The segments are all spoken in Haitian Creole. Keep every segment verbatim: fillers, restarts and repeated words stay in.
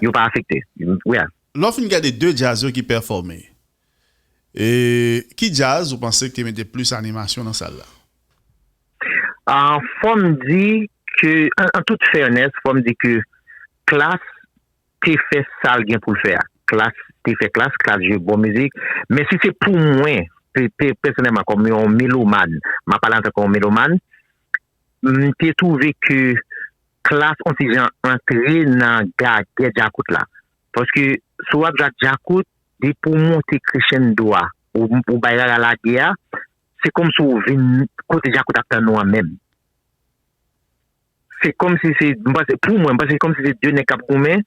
yo pa afekte. Yeah. Lè w fin gade de djaz yo ki pèfòme, e, ki djaz ou panse ki te mete plis animasyon nan sal la? Ah, fò m di ke, an, an tout fairness, fò m di ke Klass te fè sa l gen pou l fè a. Klass te fè Klass, Klass jwe bon mizik. Men si se pou mwen, pe, pe, pèsonèlman, kòm yon melomàn, m ap pale antanke yon melomàn, m te twouve ke Klass on ti jan antre nan gagè djakout la. Paske si w ap jwe ak djakout, depi w monte crescendo a, ou, ou bay rara lage a, se kòmsi w vin kote djakout ap tann ou an menm. Se kòmsi se, m panse, pou mwen, m panse se kòmsi se de nèg k ap goumen,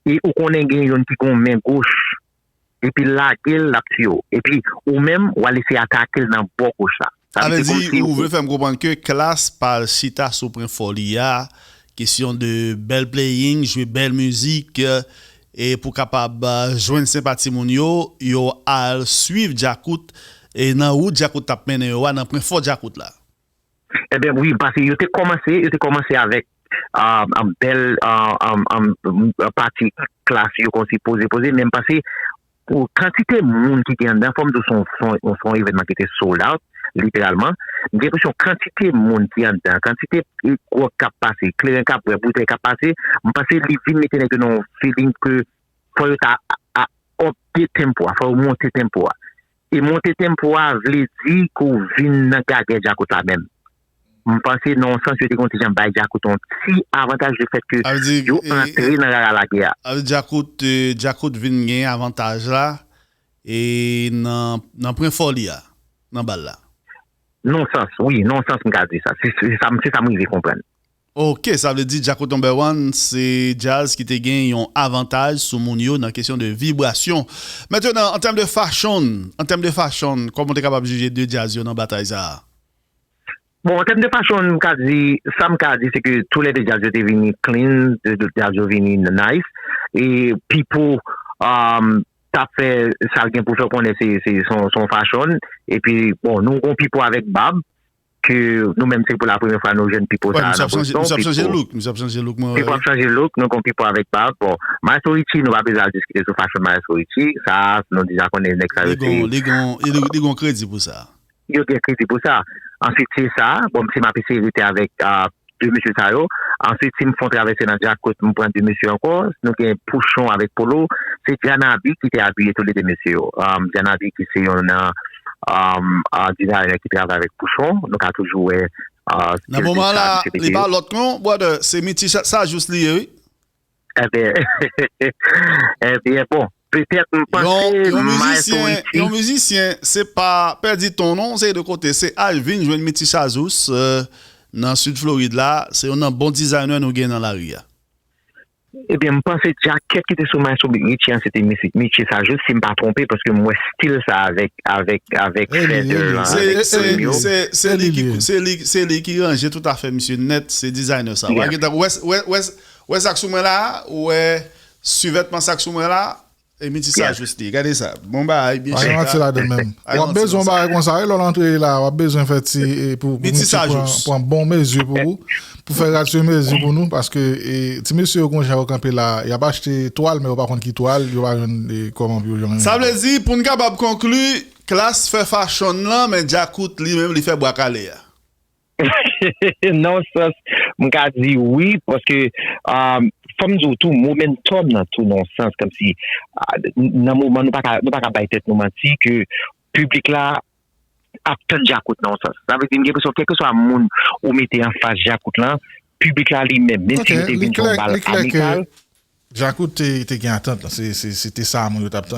e ou konnen gen youn ki gon men goch, depi l lage l, l ap tiye w. Epi ou menm, w al eseye atake l nan bò goch la. Sa Sa vle vle di kòmsi di ou ou vle fè m konprann ke Klass pa al chita sou pwen fò li a, kesyon de bèl playing, jwe bèl mizik, e pou kapab jwenn senpati moun yo, yo al swiv djakout e nan wout djakout t ap mennen yo a, nan pwen fò djakout la. Ebyen wi, paske yo te kòmanse, yo te kòmanse avèk ah, an bèl ah, ah, ah, pati Klass yo kòmsi poze poze, men m panse pou kantite moun ki gen anndan, fò m di w se yon, se yon, se yon evènman ki te sold out, literalman. M gen enpresyon kantite moun ki anndan, kantite gwòg k ap pase, kleren k ap bwè, boutèy k ap pase, m panse li vin mete nèg yo nan yon feeling ke fò yo ta a, a, up the tempo a, fò yo monte tempo a. E monte tempo a vle di ke w vin nan gagè djakout la menm. M panse nan yon sans yo te gen yon ti jan bay djakout yon ti avantaj lefèt ke yo antre nan rara lagè a. Sa vle di djakout, djakout vin gen avantaj la e nan, nan pwen fò li a, nan bal la. Nan yon sans, wi, nan yon sans m ka di sa. Se se sa m se sa m rive konprann. Ok, sa vle di Djakout Number One se djaz ki te gen yon avantaj sou moun yo nan kesyon de vibrasyon. Mentnan, an tèm de fashion, an tèm de fashion, kòman w te kapab jije de djaz yo nan batay sa a? Bon, an tèm de fashion, m ka di, sa m ka di se ke tou lè de djaz yo te vini clean, de de djaz yo vini nice, e Pipo um, t ap fè sa l gen pou fè, w konnen se se se yon se yon fashion, epi bon, nou gon Pipo avèk bab, ke nou menm se pou la premyè fwa nou jwenn Pipo sa a nan Boston. Pipo ap chanje look, misye ap chanje look, mwen wè. Pipo ap chanje look, nou gon Pipo avèk bab. Bon, Maestro Richie, nou pa bezwen al diskite sou fashion Maestro Richie, sa a, nou deja konnen nèg sa yo se. Li gon, li gon, li, li gon kredi pou sa. Yo gen kredi pou sa. Answit, se sa, bon, si m ap eseye rete avèk ah, de mesye sa yo. Answit, si m fè yon travèse nan Djakout, m pran de mesye ankò. Nou gen Pouchon avèk Polo. Se Djanabi ki te abiye tou le de mesye yo. Um, Djanabi ki se yon nan um, uh, dizayè ki travay avèk Pouchon. Nou ka toujou wè uh, Nan moman la, li pa lòt non, brother, se Mitty Sa- Sajous li ye, wi. Ebyen, ebyen, bon, petèt m panse Yon, yon mizisyen, yon mizisyen, se pa pèdi ton non, se de kote, se al vin jwenn Mitty Sajous, euh, nan Sid Florid la, se youn nan bon designer nou gen nan lari a. Ebyen, m panse djakèt ki te sou Maestro Richie an, se te Mitty Sajous, si m pa twonpe, paske m wè stil sa avèk, avèk, avèk feather lan, avèk plume yo. Se, se, se, se li ki, se li, se li ki ranje tout afè misye nèt, se designer sa. Ou pa gentan wè, wè, wè, wè sa k sou mwen la, ou wè sivètman sa k sou mwen la, e Mitty Sajous li. Gade sa. Bon bagay, byen chita. Pa gen manti ladan menm. W ap bezwen yon bagay konsa, wi, lè w antre la, w ap bezwen fè ti, e, pou, pou Mitty pran, pran bon mezi pou ou, pou fè rad sou mezi pou nou, paske, e, ti mesye yo gon jan yo kanpe la, y ap achte twal, men yo pa konn ki twal, yo pa jwenn, e, kòman pou yo jwenn. Sa vle di, pou n kapab konkli, Klass fè fashion lan, men Djakout li menm, li fè bwa kale a. Nan yon sans, m ka di wi, paske, um, fò m di w tou, momentum nan tou, nan yon sans, kòmsi, ah, nan moman, nou pa ka, nou pa ka bay tèt nou manti ke piblik la ap tann Djakout nan yon sans. Sa vle di, m gen enpresyon, kèlkeswa moun ou mete anfas Djakout lan, piblik la li menm, menm si yo te vin fè yon bal amikal. Djakout te, te gen atant lan, se, se, se te sa moun yo t ap tann.